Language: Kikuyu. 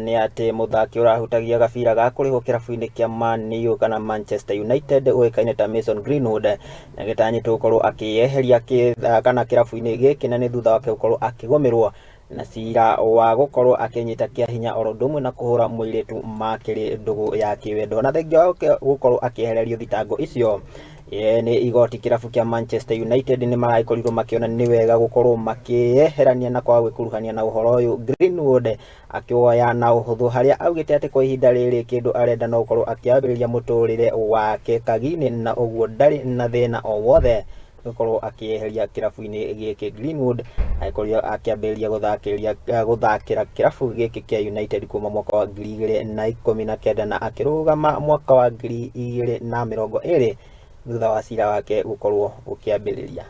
Nĩ atĩ mũthaki ũrahutagia gabira ga kũrĩhwo kĩrabu-inĩ kĩa Man U kana Manchester United ũĩkaine ta Mason Greenwood nĩagĩtanyĩtwo gũkorwo akĩyeheria kana kĩrabu-inĩ gĩkĩ, na nĩ thutha wake gũkorwo akĩgũmĩrwo na cira wa gũkorwo akĩnyita kĩa hinya oro ũndũ ũmwe na kũhũra mũirĩtu makĩrĩ ndũgũ ya kĩwendo. Na thengia wake gũkorwo akĩehererio thitango icio nĩ igoti, kĩrabu kĩa Manchester United nĩ maragĩkorirwo makĩona nĩ wega gũkorwo makĩyeherania na kwaga gwĩkuruhania na ũhoro ũyũ. Greenwood akĩwoya na ũhũthũ, harĩa augĩte atĩ kwa ihinda rĩrĩ kĩndũ arenda no gũkorwo akĩambĩrĩria mũtũrĩre wake kagi-inĩ, na ũguo ndarĩ na thĩna o wothe gũkorwo akĩeheria kĩrabu-inĩ gĩkĩ. Greenwood agĩkorirwo akĩambĩrĩria gũthakĩra kĩrabu gĩkĩ kĩa United kuma mwaka wa 2019 na akĩrũgama mwaka wa 2020 thutha wa cira wake gũkorwo ũkĩambĩrĩria.